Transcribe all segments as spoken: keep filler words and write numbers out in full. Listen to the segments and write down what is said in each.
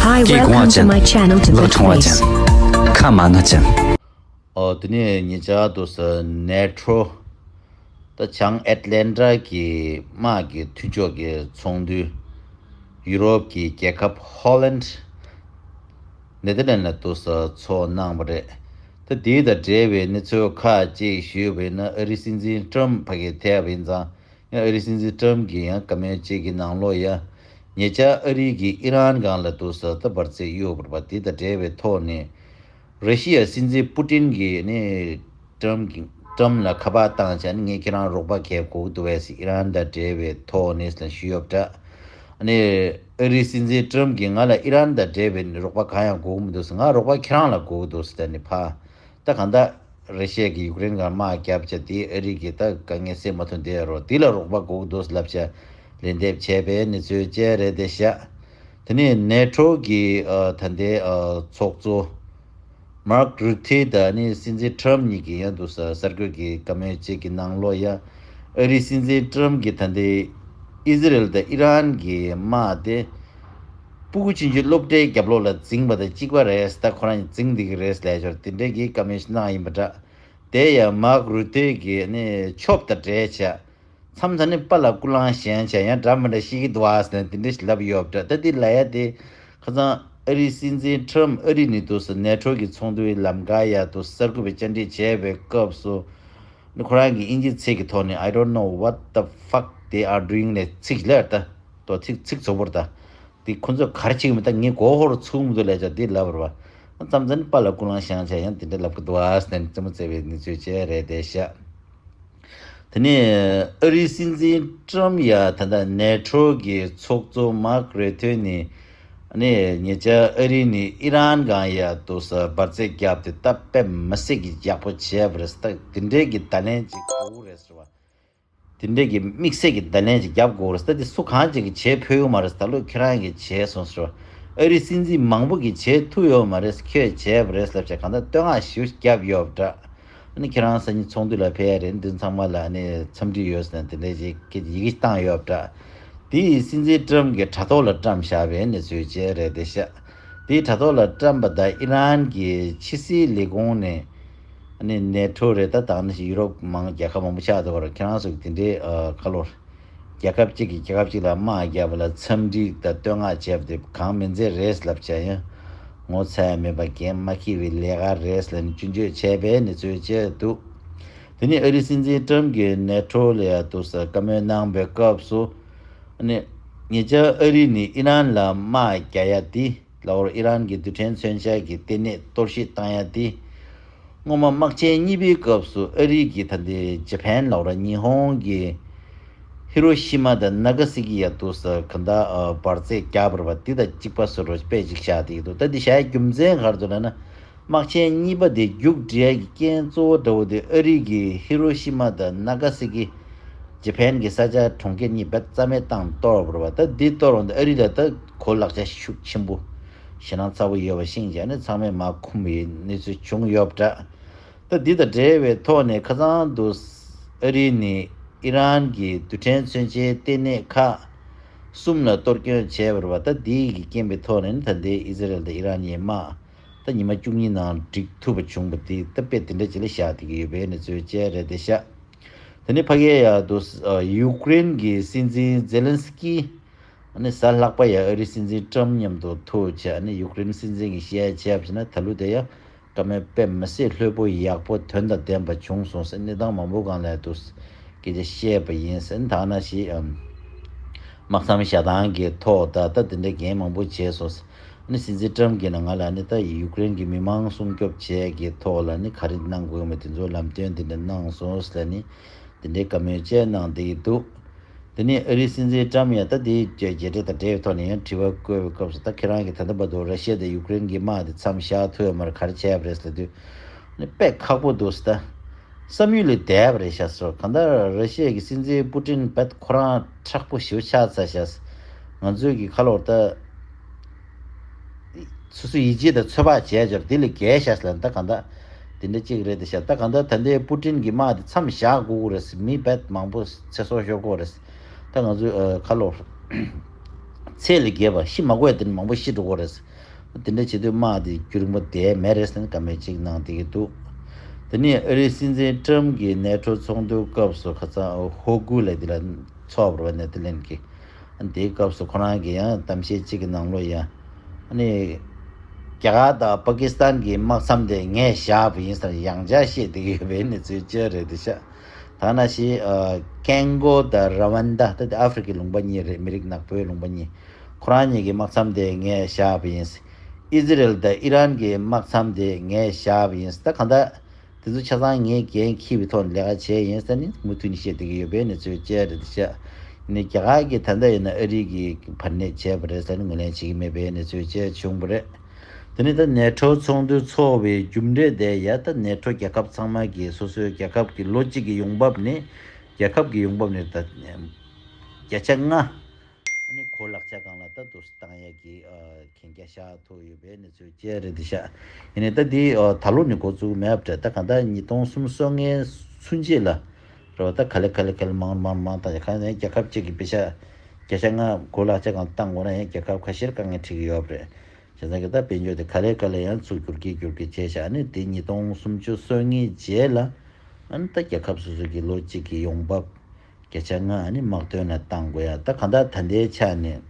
Hi, welcome to my channel, Tibet Voice. ཁ་མ་ན་ཅན། ཨོ། དེ་ནས་ཉེ་ཆར་དུ་ས་ནེ་ཊོ། ད་བྱང་ཨེཊ་ལན་ཊ་གི་དམག་གི་མཐུན་ཕྱོགས་ཀྱི་ཚོགས་འདུ། ཡུ་རོབ་ཀྱི་རྒྱལ་ཁབ་ཧོ་ལན། ནེ་དར་ལན་ལ་དུ་ས་ཚོགས་གནང་བ་རེད། ད་དེ་དང་འབྲེལ་བའི་གནས་ཚུལ་ཁག་ཅིག་ཞུས་པ་ཡིན་ན། ཨ་རིའི་སྲིད་འཛིན་ཊམ་ཕ་གིར་ཐད་པ་ཡིན་ཙང་། ཡང་ཨ་རིའི་སྲིད་འཛིན་ཊམ་གྱིས་ཡང་བཀའ་མོལ་གཅིག་གི་ནང་ལོགས་ཡ། ཉེ་ཆར་ཨ་རི་གིས་ཨི་རན་སྒང་ལ་དུ་ས་ད་འབར་རྫས་གཡུགས་པ་རེད་པ། དེ་དང་འབྲེལ་བའི་ཐོག་ནས། ར་ཤི་ཡ་སྲིད་འཛིན་པུ་ཏིན་གྱིས་ནི་ཊམ་གྱི་ཊམ་ལ་ཁ་པར་བཏང་བྱས་ནས། ངས་ཁྱེད་རང་རོགས་པ་རྒྱབ་དགོས་ཀྱི་འདུག་བས། ཨི་རན་དང་འབྲེལ་བའི་ཐོག་ནས་ལ་ཞུས་ཡོད་པ་འདྲ། ཨ་ནི་ཨ་རིའི་སྲིད་འཛིན་ཊམ་གྱིས་ང་ལ་ཨི་རན་དང་འབྲེལ་བའི་རོགས་པ་གང་ཡང་དགོས་ཀྱི་མི་འདུག་ཟེར། ང་རོགས་པ་ཁྱེད་རང་ལ་དགོས་ཀྱི་འདུག་ཟེར། ད་ནི་ཕ། ད་གང་ལྟར་ར་ཤི་ཡ་གིས་ཡུཀ་རེན་སྒང་དམག་བརྒྱབ་བྱས། དེ་ཨ་རི་གིས་ད་དཀའ་ངལ་སེལ་མ་ཐུབ་བསྡད་ཡོད་རེད། དེ་ལ་རོགས་པ་དགོས་ཀྱི་འདུག་ལབ་བྱས་ལན་འདེབས་བྱས་པའི་གནས་ཚུལ་བཅས་རེད་དེ་ཤག་དེ་ནས་ནེ་ཊོ་གི་ཨ་ད་ལྟའི་ཨ་ཚོགས་གཙོ་མར་ཀི་རུ་ཐེ་དང་ནི་སྲིད་འཛིན་ཊམ་གཉིས་ཀྱིས་ཡང་དུ་ས་གསར་འགོད་ཀྱི་བཀའ་མོལ་གཅིག་གི་ནང་ལོགས་ཡ། ཨ་རིའི་སྲིད་འཛིན་ཊམ་གྱིས་ད་ལྟའི་ཨི་ཟི་རེལ་དང་ཨི་རན་གྱི་དམག་དེ། སྤུ་གུ་ཆུང་ཆུང་སློབ་གྲྭའི་རྒྱབ་ལོགས་ལ་འཛིང་བ་དང་གཅིག་པ་རེད། ད་ཁོ་རང་འཛིང་བསྡད་ཀྱི་རེད་ལབ་ཞོར་དེ་འདྲའི་གི་བཀའ་མོལ་ཞིག་གནང་ཡིན་པ་འདྲ། དེ་ཡང་མར་ཀི་རུ་ཐེ་གིས་ནི་ཆོབ་དང་འབྲེལ་བྱས། མཚམས་མཚམས་ནི་པཱ་ལགས་སྐུ་ལངས་ཞེན་བྱས། ཡང་འདྲ་མི་འདྲ་བཤད་ཀྱི་འདུག་ཨ་ཟེར་ནས་དེ་འདྲ་ཞིག་ལབ་ཡོད་པ་འདྲ། ད་དེ་ལབ་ཡ་དེ་ཁ་སང་ཨ་རིའི་སྲིད་འཛིན་ཊམ་ཨ་རི་ནས་དུ་ས་ནེ་ཊོ་གི་ཚོགས་འདུའི་ལམ་ཁ་ཡ་དུ་གསར་འགོད་པའི་བཅར་འདྲི་བྱས་པའི་སྐབས་སུ། ནི་ཁོ་རང་གིས་དབྱིན་ཇིའི་ཚིག་གི་ཐོག་ནས། I don't know what the fuck they are doing ནས་ཚིག་ལབ་ད། དོ་ཚིག་ཚིག་རྩུབ་པོ་རེད་ད། འདི་ཁོ་ཚོས་ག་རེ་བྱེད་ཀྱི་མིན། ད་ངས་མགོ་ཧོར་ཚུགས་མི་འདུག་ལབ་བྱས་འདི་ལབ་པ་རེད་པ། མཚམས་མཚམས་ནི་པཱ་ལགས་སྐུ་ལངས་ཞེན་བྱས། ཡང་འདི་འདྲ་ལབ་ཀྱི་འདུག་ཨ་ཟེར་ནས་རྩེད་མོ་རྩེ་བའི་གནས་ཚུལ་བཅས་རེད་དེ་ཤག་དེ་ནས་ཨ་རིའི་སྲིད་འཛིན་ཊམ་ཡ་ད་ལྟ་ནེ་ཊོ་གི་ཚོགས་གཙོ་མར་ཀི་རུ་ཐེ་ནས། ནས་ཉེ་ཆར་ཨ་རི་ནས་ཨི་རན་སྒང་ཡ་དུ་ས་འབར་རྫས་བརྒྱབ་སྟེ། ད་དཔེ་མི་སྲིད་ཀྱི་ཡག་པོ་བྱས་པ་རེད། ད་དེ་འདྲའི་གི་བརྡ་ལན་ཅིག་དགོས་རེད་ཟེར་བ། དེ་འདྲའི་གི་དམིགས་བསལ་གྱི་བརྡ་ལན་ཅིག་རྒྱབ་དགོས་རེད། ད་དེ་སུ་གང་ཅིག་གིས་བྱེད་ཕོད་ཡོད་མ་རེད། ད་ལོ་ཁྱེད་རང་གིས་བྱས་སོང་ཟེར་བ། ཨ་རིའི་སྲིད་འཛིན་མང་པོ་གིས་བྱེད་ཐུབ་ཡོད་མ་རེད། ཁྱོད་བྱས་པ་རེད་ལབ་བྱས་གང་ལྟར་བསྟོད་བསྔགས་ཞེ་པོ་བརྒྱབ་ཡོད་པ་འདྲ། ཨ་ནི་ཁྱེད་རང་སང་ཉིན་ཚོགས་འདུ་ལ་ཕེབས་ཡ་རེད། འདི་ཚང་མ་ལ་ཨ་ནི་འཚམས་འདྲི་ཡོད་ཟེར་ནས་དེ་འདྲ་ཅིག་གི་ཡི་གེ་བཏང་ཡོད་པ་འདྲ། དེ་ཡིས་སྲིད་འཛིན་ཊམ་གྱི་དྲ་ཐོག་ལ་བཀྲམ་བཞག་པའི་གནས་ཚུལ་བཅས་རེད་དེ་ཤག་དེའི་དྲ་ཐོག་ལ་བཀྲམ་པ་དང་། ཨི་རན་གྱི་ཕྱི་སྲིད་ལས་ཁུངས་ནས་ཨ་ནི་ནེ་ཊོ་རེད། ད་དང་ནི་ཡུ་རོབ་མང་རྒྱལ་ཁབ་མང་པོ་ཆགས་འདུག་པ་རེད། ཁྱེད་རང་ཚོ་གི་དེ་འདྲའི་ཨ་ཁ་ལོར་རྒྱལ་ཁབ་གཅིག་གིས་རྒྱལ་ཁབ་གཅིག་ལ་དམག་བརྒྱབ་པ་ལ་འཚམས་འདྲི་དང་བསྟོད་བསྔགས་བྱས་པ་དེ་གང་མིན་ཚད་རེད་ལབ་བྱས། ཡང་ངོ་ཚ་ཡ་མེད་པ། འགན་མ་འཁྱེར་བའི་ལས་ཀ་རེད་ལབ་ནས་སྐྱོན་བརྗོད་བྱས་པའི་གནས་ཚུལ་བཅས་འདུག་དེ་ནས་ཨ་རིའི་སྲིད་འཛིན་ཊམ་གྱིས་ནེ་ཊོ་ལ་ཡ་དུ་ས་བཀའ་མོལ་གནང་པའི་སྐབས་སུ། ཨ་ནི་ཉེ་ཆར་ཨ་རི་ནས་ཨི་རན་ལ་དམག་རྒྱག་ཡ་དེ། ལའོར་ཨི་རན་གྱི་རྡུལ་ཕྲན་མཚོན་ཆ་གི་ལྟེ་གནས་གཏོར་བཤིག་བཏང་ཡ་དེ། སྔོན་མ་དམག་ཆེན་གཉིས་པའི་སྐབས་སུ་ཨ་རི་གིས་ད་ལྟའི་ཇ་པན་ལའོ་ར་ཉི་ཧོང་གི་ཧི་རོ་ཤི་མ་དང་ན་ག་སི་ཀི་ཡ་དུ་ས་ག་འདྲ་འབར་རྫས་བརྒྱབ་པ་རེད་པ། དེ་དང་གཅིག་པ་བཟོ་འདྲ་དཔེ་ཅིག་བཞག་བསྡད་ཀྱི་འདུག་ད་འདི་བཞག་ཡ་རྒྱུ་མཚན་ག་རེ་འདུག་ལབ་ན། དམག་ཆེན་གཉིས་པ་དེ་རྒྱུགས་འབྲི་ཡ་གི་རྐྱེན་གཙོ་བོ་འདྲ་བོ་དེ་ཨ་རི་གིས་ཧི་རོ་ཤི་མ་དང་ན་ག་སི་ཀི་ཇ་པན་གྱི་ས་ཆ་གྲོང་ཁྱེར་གཉིས་རྦད་རྩ་མེད་བཏང་གཏོར་བ་རེད་པ། ད་འདི་གཏོར་བ་འདི་ཨ་རི་ལ་ད་གོ་ལག་ཆ་ཤུགས་ཆེན་པོ་ཞེད་སྣང་ཚ་པོ་ཡོད་པ་ཤེས་བྱས་ནས་ཚང་མས་མར་འཁུམས་པའི་གནས་ཚུལ་བྱུང་ཡོད་པ་འདྲ། ད་འདི་དང་འབྲེལ་བའི་ཐོག་ནས་ཁ་སང་དུ་ཨ་རི་ནས་ཨི་རན་གྱི་རྡུལ་ཕྲན་མཚོན་ཆའི་ལྟེ་གནས་ཁག་གསུམ་ལ་གཏོར་སྐྱོན་བྱས་པ་རེད་པ། ད་འདི་གི་རྐྱེན་པའི་ཐོག་ནས་ནི་ད་ལྟའི་ཨི་ཟི་རེལ་དང་ཨི་རན་གཉིས་དམག་ད་ཉི་མ་བཅུ་གཉིས་ནང་འགྲིག་ཐུབ་པ་བྱུང་བ་དེ་ད་དཔེ་དེ་འདྲ་ཅིག་ལ་བཞག་བསྡད་ཀྱི་ཡོད་པའི་གནས་ཚུལ་བཅས་རེད་དེ་ཤག་དེ་ནས་ཕ་གིར་ཡ་དུ་ཡུཀ་རེན་གྱི་སྲིད་འཛིན་ཛེ་ལན་སི་ཀི་ཨ་ནི་གཟའ་ལྷག་པ་ཡ་ཨ་རིའི་སྲིད་འཛིན་ཊམ་མཉམ་དུ་ཐུག་བྱས། ཨ་ནི་ཡུཀ་རེན་སྲིད་འཛིན་གྱིས་བཤད་བྱས་པ་ཞིག་ན། ད་ལོ་དེ་ཡ་བཀའ་མོལ་དཔེ་མི་སྲིད་ལྷོད་པོ་ཡག་པོ་དོན་དང་ལྡན་པ་བྱུང་སོང་ཟེར། གནས་སྟངས་མང་པོ་སྒང་ལ་དུ་སྐད་ཆ་བཤད་པ་ཡིན་ཟེར། ད་ནང་བཞིན་དམག་མཚམས་བཞག་སྟངས་ཀྱི་ཐོག་ད་ལྟ་དེ་འདྲའི་འགན་མང་པོ་བྱས་སོང་ཟེར། ཨ་ནི་སྲིད་འཛིན་ཊམ་གྱིས་ནི་ང་ལ་ནི་ད་ཡུཀ་རེན་གྱི་མི་མང་སྲུང་སྐྱོབ་བྱས་ཀྱི་ཐོག་ལ་ནི་ག་རེ་གནང་དགོས་མིན་དེ་ཚོ་ལམ་སྟོན་དེ་འདྲ་གནང་སོང་ཟེར་ནི་དེ་འདྲའི་བཀའ་མོལ་བཅས་གནང་བསྡད་ཀྱི་འདུག་དེ་ནས་ཨ་རིའི་སྲིད་འཛིན་ཊམ་ཡང་ད་དེའི་རྒྱལ་རྒྱལ་འབྲེལ་དང་འབྲེལ་བའི་ཐོག་ནས་ཡང་དྲི་བ་བཀོད་པའི་སྐབས་སུ། ད་ཁྱེད་རང་གིས་ད་ལྟ་བར་དུ་ར་ཤི་ཡ་དང་ཡུཀ་རེན་གྱི་དམག་དེ་མཚམས་བཞག་ཐུབ་ཡོད་མ་རེད། ག་རེ་བྱས་པ་རེད་ཟེར་དུས། ཨ་ནི་དཔེ་ཁག་པོ་འདུག་ཟེར། ད་བསམ་ཡུལ་ལས་འདས་པ་རེད་ཤག་ཟེར། གང་ལྟར་ར་ཤི་ཡ་གི་སྲིད་འཛིན་པུ་ཏིན་རྦད་ཁོ་རང་མཁྲེགས་པོ་ཞེ་པོ་ཆགས་ཚར་ཤག་ཟེར། ང་ཚོའི་གི་ཁ་ལོར་ད། སོ་སོ་ཡིད་ཆེས་དང་ཚོད་དཔག་བྱས་ཆོག་དེ་ལས་བརྒལ་ཤག་ཟེར་ལ། ད་གང་ལྟར་དེ་འདྲ་གཅིག་རེད་དེ་ཤག་ད་གང་ལྟར་ད་ལྟའི་པུ་ཏིན་གྱི་དམག་དེ་མཚམས་བཞག་དགོས་ཀྱི་རེད་ཟེར། མི་རྦད་མང་པོ་ཚེ་སྲོག་ཤོར་གྱི་རེད་ཟེར། ད་ང་ཚོའི་ཨ་ཁ་ལོ་ ཚད་ལས་བརྒལ་བ་ཤི་མ་དགོས་དེ་ནི་མང་པོ་ཤི་འགྲོ་གི་རེད། དེ་འདྲ་བྱེད་དུས་དམག་དེ་རྒྱུན་རིང་པོ་བསྡད་མེད་རེད་ཟེར་ནས་བཀའ་མོལ་ཅིག་གནང་བསྡད་ཀྱི་འདུག་དེ་ནས་ཨ་རིའི་སྲིད་འཛིན་ཀྲམ་གྱིས་ནེ་ཊོ་ཚོགས་འདུའི་སྐབས་སུ་ཁ་སང་ཧོ་ཀུ་ལ་དེ་ལ་ཚོགས་པ་རེད་པ། ནེ་ཐར་ལེན་གྱི་དེའི་སྐབས་སུ་ཁོ་རང་གིས་ཡང་གཏམ་བཤད་ཅིག་གི་ནང་ལོགས་ཡང་ཨ་ནི་རྒྱ་གར་དང་པ་ཀི་སི་ཐན་གྱི་དམག་མཚམས་དེ་ངས་བཞག་པ་ཡིན་ཟེར་ཡང་བསྐྱར་བཤད་བསྡད་ཀྱི་ཡོད་པའི་གནས་ཚུལ་བཅས་རེད་འདུག་ཤག་ད་ནང་བཞིན་ཨ་ཀེང་གོ་དང་ར་ཝན་ཌ། ད་དེ་ཨ་ཧྥེ་རི་ཁའི་ལུང་པ་གཉིས་རེད། མི་རིགས་ནག་པོའི་ལུང་པ་གཉིས། ཁོ་རང་གཉིས་ཀྱི་དམག་མཚམས་དེ་ངས་བཞག་པ་ཡིན། ཨི་ཛི་རལ་དང་ཨི་རན་གྱི་དམག་མཚམས་དེ་ངས་བཞག་པ་ཡིན། ད་གང་ལྟར་དེ་ཚོ་ཆ་ཚང་ངས་འགན་འཁྱེར་བའི་ཐོག་ནས་ལས་ཀ་བྱས་ཡིན་ཟེར་ནས་མུ་མཐུད་ནས་བཤད་བསྡད་ཀྱི་ཡོད་པའི་གནས་ཚུལ་བཅས་རེད་འདུག་ཤག་ནི་རྒྱ་གར་གྱིས་ད་ལྟ་ཡིན་ན་ཨ་རི་གིས་བར་གནས་བྱས་པ་རེད་ཟེར་ནས་ངོས་ལེན་བྱེད་ཀྱི་མེད་པའི་གནས་ཚུལ་བཅས་བྱུང་བ་རེད། དེ་ནས་ད་ནེ་ཊོ་ཚོགས་འདུ་ཚོགས་པའི་མཇུག་འབྲས་དེ་ཡ། ད་ནེ་ཊོ་རྒྱལ་ཁབ་ཚང་མ་གིས་སོ་སོའི་རྒྱལ་ཁབ་ཀྱི་ལོ་གཅིག་གི་ཡོང་འབབ་ནི། རྒྱལ་ཁབ་ཀྱི་ཡོང་འབབ་ནི་ད་བརྒྱ་ཆ་ལྔ། ཨ་ནི་གོ་ལག་ཆ་སྒང་ལ་ད་དུ་བཏང་ཡས་ཀྱི་ཨ་གན་རྒྱ་བཞག་ཐུབ་ཡོད་པའི་གནས་ཚུལ་བཅས་རེད་འདུག་ཤག་ཡིན་ནའི་ད་འདི་ཨ་ད་ལོ་ནས་འགོ་བཙུགས་མེད་པ་འདྲ། ད་གང་ལྟར་ཉིས་སྟོང་སུམ་ཅུ་སོ་ལྔའི་ཚུན་ཆད་ལ་རེད་པ། ད་ག་ལེ་ག་ལེ་ག་ལེ་མང་མང་མང་བཏང་ཡ། གང་ཡིན་རྒྱལ་ཁབ་གཅིག་གི་པེ་ཤ་བརྒྱ་ཆ་ལྔ་གོ་ལག་ཆ་སྒང་བཏང་དགོས་ན་ཡང་རྒྱལ་ཁབ་ཁ་ཤས་དཀའ་ངལ་འཕྲད་ཀྱི་ཡོད་པ་རེད། བྱས་ཙང་གི་ད་དཔལ་འབྱོར་དེ་ག་ལེ་ག་ལེ་ཡང་ཚུར་བསྒྱུར་གི་བསྒྱུར་གི་བྱས་ཤག་ཨ་ནི་དེ་ཉིས་སྟོང་སུམ་ཅུ་སོ་ལྔའི་རྗེས་ལ་ཨ་ནི་ད་རྒྱལ་ཁབ་སོ་སོ་གི་ལོ་གཅིག་གི་ཡོང་འབབ་བརྒྱ་ཆ་ལྔ་ཨ་ནི་དམག་དོན་ལ་བཏང་དགོས་ཡ། ད་གང་ལྟར་ད་ལྟའི་ཆ་ནས་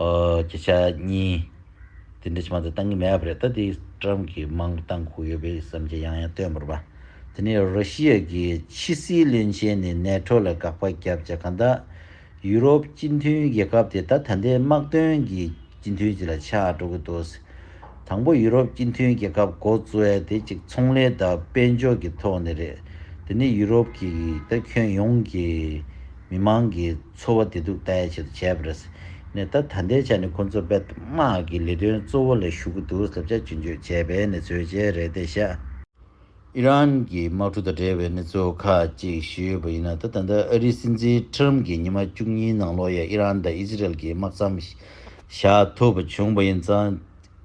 ཨོ་བརྒྱ་ཆ་གཉིས་དེ་འདྲ་ཞིག་མ་གཏོགས་བཏང་གི་མེད་པ་རེད། ད་དེ་ཊམ་གྱིས་མང་པོ་བཏང་དགོས་ཡོད་པའི་བསམ་འཆར་ཡང་ཡང་བཏོན་པ་རེད་པ། དེ་ནས་ར་ཤི་ཡ་གི་ཕྱི་སྲིད་བློན་ཆེན་ནས་ནེ་ཊོ་ལ་དགག་པ་བརྒྱབ་བྱས། གང་ལྟར་ཡུ་རོབ་སྤྱི་མཐུན་རྒྱལ་ཁབ་དེ་ད་ད་ལྟའི་དམག་དོན་གྱི་སྤྱི་མཐུན་ཅིག་ལ་ཆགས་འགྲོ་གི་འདུག་དང་པོ་ཡུ་རོབ་སྤྱི་མཐུན་རྒྱལ་ཁབ་འགོ་བཙུགས་ཡ་དེ་གཅིག་ཚོང་ལས་དང་དཔལ་འབྱོར་གྱི་ཐོག་ནས་རེད། དེ་ནི་ཡུ་རོབ་ཀྱི་ད་ཁྱོན་ཡོངས་ཀྱི་མི་མང་གི་འཚོ་བ་བདེ་སྡུག་ལྟ་ཡ་ཆེད་དུ་བྱས་པ་རེད། ནས་ད་ད་ལྟའི་ཆ་ནས་ཁོ་ཚོ་དཔེ་དམག་གི་ལས་དོན་གཙོ་བོ་ལ་ཞུགས་ཀྱི་འདུག་ཟེར་བྱས་སྐྱོན་བརྗོད་བྱས་པའི་གནས་ཚུལ་བཅས་རེད་དེ་ཤག་ཨི་རན་གྱི་དམག་འཁྲུག་དང་འབྲེལ་བའི་གནས་ཚུལ་ཁག་ཅིག་ཞུས་པ་ཡིན་ན། ད་ད་ལྟ་ཨ་རིའི་སྲིད་འཛིན་ཊམ་གྱིས་ཉི་མ་བཅུ་གཉིས་ནང་ལོགས་ཡ་ཨི་རན་དང་ཨི་ཟི་རེལ་གྱི་དམག་མཚམས་བཞག་ཐུབ་པ་བྱུང་བ་ཡིན་ཙང་།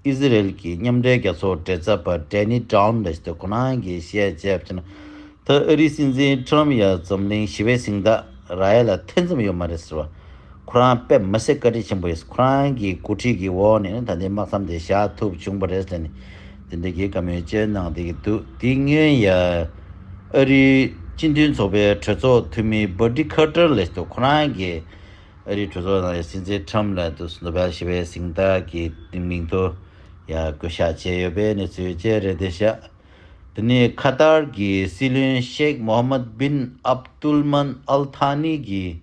ཨི་ཟི་རེལ་གྱི་མཉམ་འབྲེལ་རྒྱལ་ཚོགས་མགྲིན་ཚབ་པ་ཌེ་ནི་ཌོན་ལེ་ཞིག་ཏུ་ཁོ་རང་གིས་བཤད་བྱས་པ་ན། ད་ཨ་རིའི་སྲིད་འཛིན་ཊམ་ཡ་འཛམ་གླིང་ཞི་བའི་གཟེངས་རྟགས་རག་ཡ་ལ་ཐེ་ཚོམ་ཡོད་མ་རེད་ཟེར་བ། ཁོ་རང་དཔེ་མི་སྲིད་བཀའ་དྲིན་ཆེན་པོ་ཡོད། ཁོ་རང་གི་འགོ་ཁྲིད་ཀྱི་འོག་ནས་ད་ལྟའི་དམག་མཚམས་དེ་བཞག་ཐུབ་བྱུང་བ་རེད་ཟེར་ནས་དེ་འདྲ་གི་བཀའ་མོལ་བཅས་གནང་བསྡད་ཀྱི་འདུག་དེ་སྔོན་ཡ་ཨ་རིའི་སྤྱི་མཐུན་ཚོགས་པའི་གྲོས་ཚོགས་འཐུས་མི་བྷར་ཌི་ཁར་ཊར་ལེ་ཞིག་ཏུ་ཁོ་རང་གིས་ཨ་རིའི་གྲོས་ཚོགས་ནང་ཡ་སྲིད་འཛིན་ཊམ་ལ་དུ་ནོ་བེལ་ཞི་བའི་གཟེངས་རྟགས་ཀྱི་མིང་ཐོ་ཡ་བསྐོ་བཞག་བྱས་ཡོད་པའི་གནས་ཚུལ་བཅས་རེད་དེ་ཤག་དེ་ནས་ཁ་ཏར་གྱི་སྲིད་བློན་ཤེག་མོ་ཧམ་མད་བིན་ཨབ་ཏུལ་མན་ཨལ་ཐ་ནི་གིས་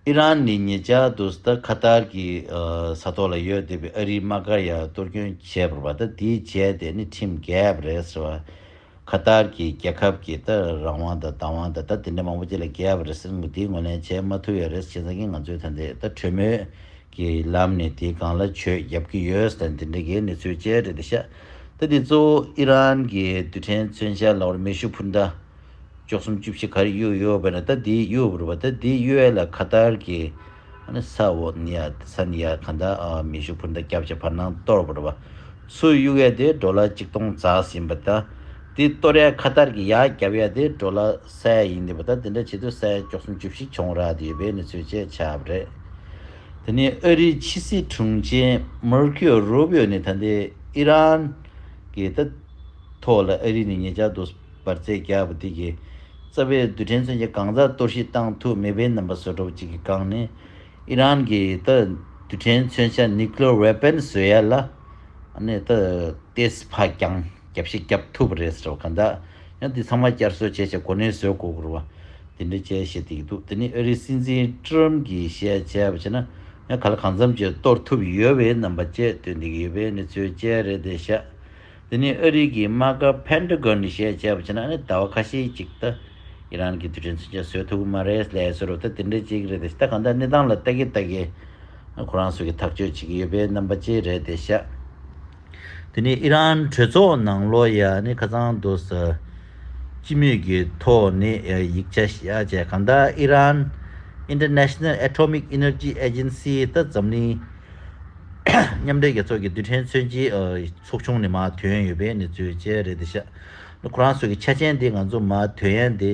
ཨི་རན་ནས་ཉེ་ཆར་དུ་ད་ཁ་ཏར་གྱི་ཨ་ས་ཐོག་ལ་ཡོད་བསྡད་པའི་ཨ་རིའི་དམག་སྒར་ཡར་གཏོར་སྐྱོན་བྱས་པ་རེད་པ། ད་དེའི་རྗེས་དེ་ནི་ཁྲིམས་འགལ་བ་རེད་ཟེར་བ། ཁ་ཏར་གྱི་རྒྱལ་ཁབ་ཀྱི་ད་རང་དབང་དང་བདག་དབང་དང་ད་དེ་འདྲ་མང་པོ་ཅིག་ལ་འགལ་བ་རེད་ཟེར་ནས་དེའི་ངོས་ལེན་བྱས་མ་ཐུབ་ཡ་རེད། བྱས་ཙང་གི་ང་ཚོས་ད་ལྟའི་ད་གྲོས་མོལ་གྱི་ལམ་ནས་དེའི་སྒང་ལ་ཆོད་རྒྱབ་ཀྱི་ཡོད་ཟེར་དེ་འདྲ་གི་གནས་ཚུལ་བཅས་རེད་དེ་ཤག་ད་དེ་གཙོ་བོ་ཨི་རན་གྱི་རྡུལ་ཕྲན་མཚོན་ཆ་ལ་མེ་ཤུགས་འཕུར་མདའ་བཅུ་གསུམ་བཅུ་བཞི་ག་རེ་གཡུག་ཡོད་པ་ན། ད་དེ་གཡུག་པ་རེད་པ། ད་དེ་གཡུག་ཡ་ལ་ཁ་ཏར་གྱི་ཨ་ནི་ས་འོག་ནས་ཡ་ས་ནས་ཡ་གང་ལྟར་ཨ་མེ་ཤུགས་འཕུར་མདའ་བརྒྱབ་བྱས་བར་སྣང་གཏོར་བ་རེད་པ། ཚུར་གཡུག་ཡ་དེ་ཌོ་ལར་གཅིག་སྟོང་ཙམ་ཟིན་པ། ད་དེ་གཏོར་ཡ་ཁ་ཏར་གྱི་ཡར་བརྒྱབ་ཡ་དེ་ཌོ་ལར་ས་ཡ་ཡིན་དེ་པ། ད་དེ་འདྲ་བྱེད་དུས་ས་ཡ་བཅུ་གསུམ་བཅུ་བཞི་བྱུང་རག་དེ་ཡོད་པའི་གནས་ཚུལ་བཅས་ཆགས་པ་རེད། དེ་ནས་ཨ་རིའི་ཕྱི་སྲིད་དྲུང་ཆེ་མར་ཁེའོ་རུ་བྷིའོ་ནས་ད་ལྟའི་ཨི་རན་གྱི་ད་ཐོག་ལ་ཨ་རི་ནས་ཉེ་ཆར་དུ་འབར་རྫས་བརྒྱབ་པ་དེ་གིས་རྩ་བའི་རྡུལ་ཕྲན་མཚོན་ཆ་གང་ཙམ་གཏོར་བཤིག་བཏང་ཐུབ་མེད་པའི་རྣམ་པ་བཟོ་འདྲ་བོ་ཅིག་གི་སྒང་ནས། ཨི་རན་གྱིས་ད་རྡུལ་ཕྲན་མཚོན་ཆ་ནིའུ་ཀི་ལི་ཡར་ཝེ་པན་བཟོ་ཡ་ལ་ཨ་ནི་ད་ཏོག་ཙམ་ཕར་འགྱངས་རྒྱབ་བཤིག་བརྒྱབ་ཐུབ་པ་རེད་ཟེར་བ། གང་ལྟར་ཡང་འདི་ཚང་མ་བསྐྱར་གསོ་བྱས་བྱས་གོ་གནས་བཟོ་དགོས་ཀྱི་རེད་པ། དེ་འདྲ་བྱས་བཤད་བསྡད་ཀྱི་འདུག་དེ་ནི་ཨ་རིའི་སྲིད་འཛིན་ཊམ་གྱིས་བཤད་བྱས་པ་བྱས་ན་ཡང་ག་ལ་གང་འཚམ་ཅིག་གཏོར་ཐུབ་ཡོད་པའི་རྣམ་པ་བཅས་སྟོན་བསྡད་ཀྱི་ཡོད་པའི་གནས་ཚུལ་བཅས་རེད་དེ་ཤག་དེ་ནས་ཨ་རི་གི་དམག་སྒར་ཕེན་ཊ་གོན་ནས་བཤད་བྱས་པ་བྱས་ན་ཨ་ནི་ཟླ་བ་ཁ་ཤས་ཅིག་ད་ཨི་རན་གྱི་རྡུལ་ཕྲན་མཚོན་ཆ་བཟོ་ཐུབ་ཀྱི་མ་རེད་ལབ་བཟོ་འདྲ་ད་དེ་འདྲ་ཅིག་རེད་དེ། ད་གང་ལྟར་གནས་སྟངས་ལ་ལྟ་གི་ལྟ་གི་ཁོ་རང་ཚོ་གིས་ཐག་གཅོད་བྱེད་ཀྱི་ཡོད་པའི་རྣམ་པ་ཅིག་རེད་དེ་ཤག་དེ་ནས་ཨི་རན་གྲོས་ཚོགས་ནང་ལོགས་ཡ་ནི་ཁ་སང་དུ་ས་སྤྱི་མོས་ཀྱི་ཐོག་ནས་ཡིག་ཆ་བཞག་བྱས། གང་ལྟར་ཨི་རན་International Atomic Energy Agency ད་འཛམ་གླིང་མཉམ་འབྲེལ་རྒྱལ་ཚོགས་ཀྱི་རྡུལ་ཕྲན་མཚོན་ཆའི་ཚོགས་ཆུང་ནས་མར་ཐོན་ཡོད་པའི་གནས་ཚུལ་བཅས་རེད་དེ་ཤག་ཁོ་རང་ཚོ་གི་ཆ་རྐྱེན་དེ་ང་ཚོ་མར་ཐོན་ཡ་དེ།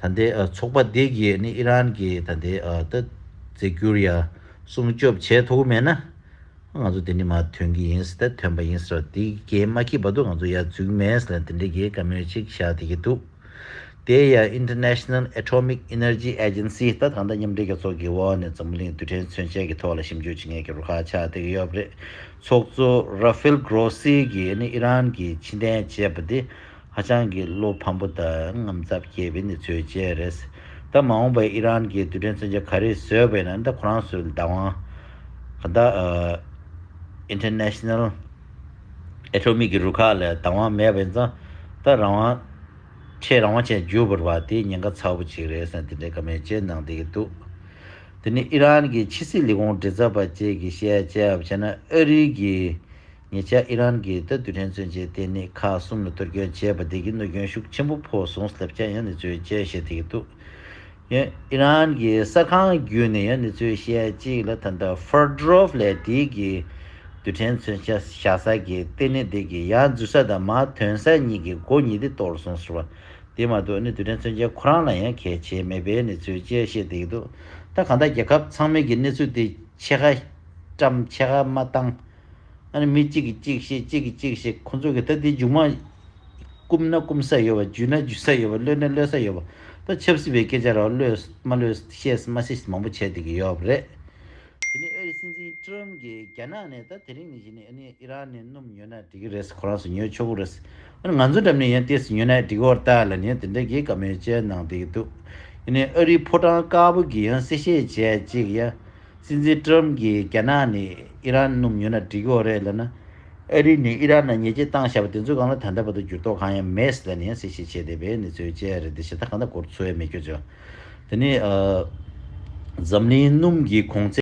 ད་ལྟའི་ཨ་ཚོགས་པ་འདི་གིས་ནི་ཨི་རན་གྱི་ད་ལྟའི་ཨ་ད་ རྫས་འགྱུར་ཡ་སྲུང་སྐྱོབ་བྱེད་ཐུབ་མེད་ན། ང་ཚོ་དེ་འདྲ་མར་ཐོན་གྱི་ཡིན་ཟེར། ད་ཐོན་པ་ཡིན་ཟེར་བ་དེ་གས་མ་འཁྱེར་བར་དུ་ང་ཚོ་ཡར་འཛུལ་མེད་ཟེར་ལ་དེ་འདྲ་གི་བཀའ་མོལ་ཅིག་བཞག་བསྡད་ཀྱི་འདུག་དེ་ཡང་International Atomic Energy Agency ད་ད་ལྟ་མཉམ་འབྲེལ་རྒྱལ་ཚོགས་ཀྱི་འོག་ནས་འཛམ་བུ་གླིང་རྡུལ་ཕྲན་མཚོན་ཆ་གི་ཐོག་ལ་ཞིབ་འཇུག་བྱེད་མཁན་གྱི་རུ་ཁག་ཆགས་བསྡད་ཀྱི་ཡོད་པ་རེད། ཚོགས་གཙོ་Rafael Grossi གིས་ནི་ཨི་རན་གྱིས་ཕྱིར་འཐེན་བྱས་པ་དེ་ཧ་ཅང་གི་བློ་ཕམ་པོ་དང་དངངས་འཚབ་སྐྱེས་པའི་གནས་ཚུལ་བཅས་རེད། ད་མ་འོངས་པར་ཨི་རན་གྱིས་རྡུལ་ཕྲན་མཚོན་ཆ་ག་རེ་བཟོས་པ་ཡིན་ན་ད་ཁོ་རང་ཚོའི་བདག་དབང་ག་ད་International Atomic གི་རུ་ཁག་ལ་བདག་དབང་མེད་པ་ཡིན་ཙང་ད་རང་དབང་ཁྲལ་རང་དབང་ཅན་འཇུག་པར་བ་དེ་ཉེན་ཁ་ཚ་པོ་ཅིག་རེད་ཟེར་དེ་འདྲའི་བཀའ་མོལ་བཅས་གནང་བསྡད་ཀྱི་འདུག་དེ་ནི་ཨི་རན་གྱི་ཕྱི་སྲིད་ལས་ཁུངས་མགྲིན་ཚབ་པ་བཅས་ཀྱིས་བཤད་བྱས་པ་བྱས་ན་ཨ་རི་གིས་ཉེ་ཆར་ཨི་རན་གྱི་ད་རྡུལ་ཕྲན་མཚོན་ཆའི་ལྟེ་གནས་ཁག་གསུམ་ལ་གཏོར་སྐྱོན་བྱས་པ་དེ་གིས་གནོད་སྐྱོན་ཤུགས་ཆེན་པོ་ཕོག་སོང་ལབ་ཀྱང་ཡང་གནས་ཚུལ་བཅས་བཤད་བསྡད་ཀྱི་འདུག་ཡང་ཨི་རན་གྱི་གསར་ཁང་བརྒྱུད་ནས་ཡང་གནས་ཚུལ་བཤད་གཅིག་ལ་ད་ལྟ་Fordow ལས་དེའི་གི་རྡུལ་ཕྲན་མཚོན་ཆ་བཞག་ས་གི་ལྟེ་གནས་དེ་གི་ཡར་འཛུལ་ས་དང་མར་ཐོན་ས་གཉིས་ཀྱི་སྒོ་གཉིས་དེ་གཏོར་སོང་ཟེར་བ་དེ་མ་གཏོགས་ནི་རྡུལ་ཕྲན་མཚོན་ཆ་ཁོ་རང་ལ་ཡང་གལ་ཆེ་མེད་པའི་གནས་ཚུལ་བཅས་བཤད་བསྡད་ཀྱི་འདུག་ད་གང་ལྟར་རྒྱལ་ཁབ་ཚང་མས་ཀྱི་གནས་ཚུལ་དེ་ཕྱེད་ཀ་བཀྲམ་ཕྱེད་ཀ་མ་བཏང་། ཨ་ནི་མི་གཅིག་གིས་གཅིག་བཤད་གཅིག་གིས་གཅིག་བཤད་ཁོ་ཚོ་གི་ད་དེ་མཇུག་མ་བསྐུམ་ན་བསྐུམ་ས་ཡོད་པ་འཇུས་ན་འཇུས་ས་ཡོད་པ་གློད་ན་གློད་ས་ཡོད་པ་ད་ཆབ་སྲིད་པའི་སྐད་ཆ་ར་གློད་མ་གློད་བཤད་མ་བཤད་མང་པོ་བྱས་བསྡད་ཀྱི་ཡོད་པ་རེད། དེ་ནི་ཨ་རིའི་སྲིད་འཛིན་ཀྲམ་གྱིས་རྒྱ་ནག་ནས་ད་དེ་རིང་ནས་གཞི་ནས་ཨ་ནི་ཨི་རན་ནས་སྣུམ་ཉོས་ན་འགྲིག་གི་རེད། ཁོ་རང་ཚོ་ཉོ་ཆོག་གི་རེད། ཨ་ནི་ང་ཚོ་འགྲམ་ནས་ཡང་ཏོག་ཙམ་ཉོས་ན་འགྲིག་གི་རེད་ད་ལབ་ནས་དེ་འདྲ་གི་བཀའ་མོལ་བཅས་གནང་བསྡད་ཀྱི་འདུག་ཨ་ནི་ཨ་རིའི་ཕོ་བྲང་དཀར་པོ་གིས་ཡང་གསལ་བཤད་བྱས་གཅིག་ཡ། སྲིད་འཛིན་ཀྲམ་གྱིས་རྒྱ་ནག་ནས་ཨི་རན་སྣུམ་ཉོས་ན་འགྲིག་གི་རེད་ལབ་ན། ཨ་རི་ནས་ཨི་རན་ལ་ཉེས་ཆད་བཏང་བཞག་པ་དེ་ཚོའི་སྒང་ལ་ད་ལྟ་བར་དུ་འགྱུར་ལྡོག་གང་ཡང་མེད་ཟེར་ནས་ཡང་གསལ་བཤད་བྱས་བསྡད་པའི་གནས་ཚུལ་བཅས་རེད། དེ་བཞིན་ད་གང་ལྟར་སྐོར་ཚོད་མེད་རྒྱུ་བྱུང་། དེ་ནི་ཨ། འཛམ་གླིང་སྣུམ་གྱི་གོང་ཚད།